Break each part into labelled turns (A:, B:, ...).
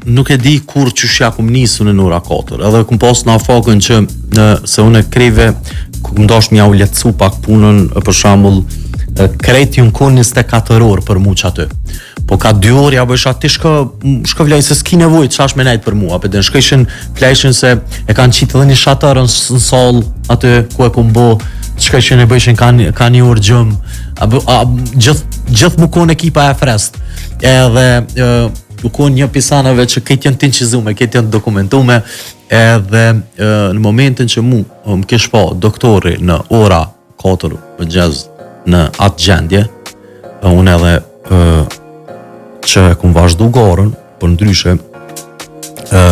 A: nuk e di kur qysh ja kum nisë unë në ora 4. Edhe kum pas në afakën që në, se unë krejve kum dash me jau lehtësu pak punën, për shembull, krejt jon kon 24 orë për mu qaty. Po ka dy orë ja bëjsha ti shko shko flej se s'ki nevojë çash me nejt për mua, apo den shkojshin flejshin se e kanë qitë edhe një shatër në, në sallë aty ku e kum bo, shkojshin e bëjshin ka një, ka një orë gjum. A, a, gjithë gjithë mu kon ekipa e frest. Edhe e, u kon një pi seneve që krejt janë të incizume, krejt janë dokumentume, edhe e, në momentin që mu më kish pa doktori në ora 4 mëngjes në atë gjendje, e unë edhe e, që e kum vazhdu garën, për ndryshe, e,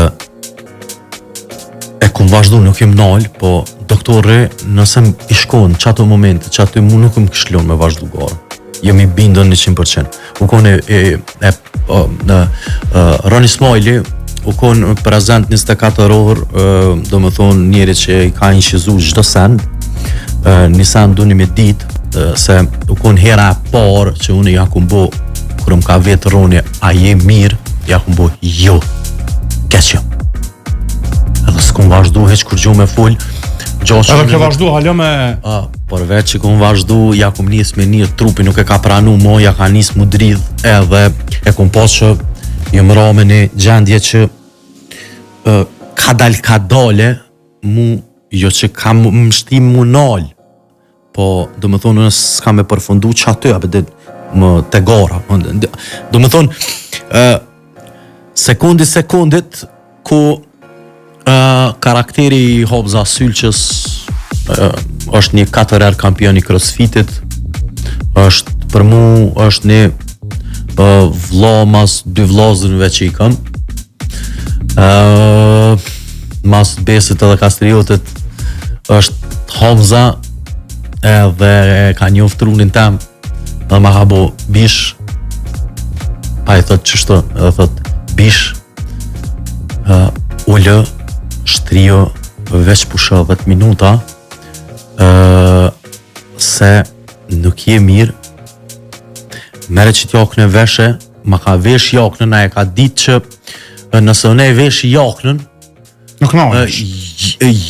A: e kum vazhdu nuk jem nal, po doktori nëse më ish kon qato momente, qaty mu nuk më kish lon me vazhdu garën. Jam i bindun 100%. U kon e, e, e, o, në, e, Roni Smajli, u kon prezent 24 orë, e, do më thonë njeri që i ka incizu çdo send, e, një send duni me ditë, e, se u kon hera e parë që unë ja kum bo, kur më ka vetë Roni, a je mirë, ja kum bo, jo, keq jam. Edhe s'kum vazhdu hiç kurgjo me fol,
B: gjo që Edhe ke vazhdu hala me
A: A, përveç që kum vazhdu, ja kum nis me një trupi nuk e ka pranu mo, ja ka nis mu dridh, edhe e kum pas që jam ra me një gjendje që e, ka dal ka dale, mu, jo që ka më më shti mu nal, Po, do më thonë, unë s'kam me përfundu që aty, apo dhe më te gara. Do më thonë, uh, sekundi sekundit, ku uh, karakteri i Hamza Sylqës uh, është një katër herë kampion i crossfitit, është për mu është një uh, vlla mas dy vllazënve që i kam. Uh, mas Besit edhe Kastriotit është Hamza edhe e ka njoft trunin tem dhe ma ka bo bish ai thot qështu edhe thot bish uh, ulu shtriju veç pusho 10 minuta uh, se nuk je mirë merre qit jakën e veshe ma ka vesh jaknën, a e ka ditë që nëse unë e vesh jaknën,
B: nuk nalesh.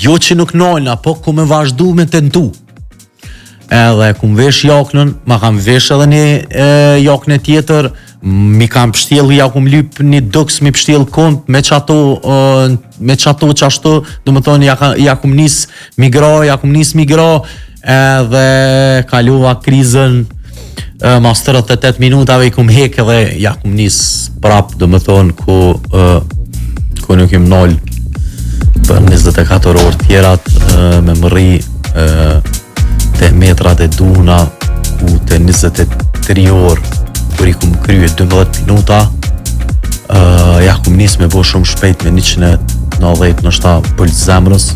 A: Jo që nuk nalna, po ku me vazhdu me tentu. Edhe kum vesh jaknën, ma kam vesh edhe një e, jakne tjetër, mi kam pështjell, ja kum lyp një duks mi pështjell kont me qato, e, me qato qashtu, do më thonë, ja, ja kum nis mi gra, ja kum nis mi gra, Edhe kalova krizën e, mas 38 minutave i kum hek edhe ja kum nis prap, do më thonë, ku, e, ku nuk jem nal për 24 orë tjerat e, me mërri e, te metrat e duhuna ku te 23 orë kur i kum krye 12 minuta e, ja kum nis me bo shumë shpejt me 190 ndoshta puls zemrës.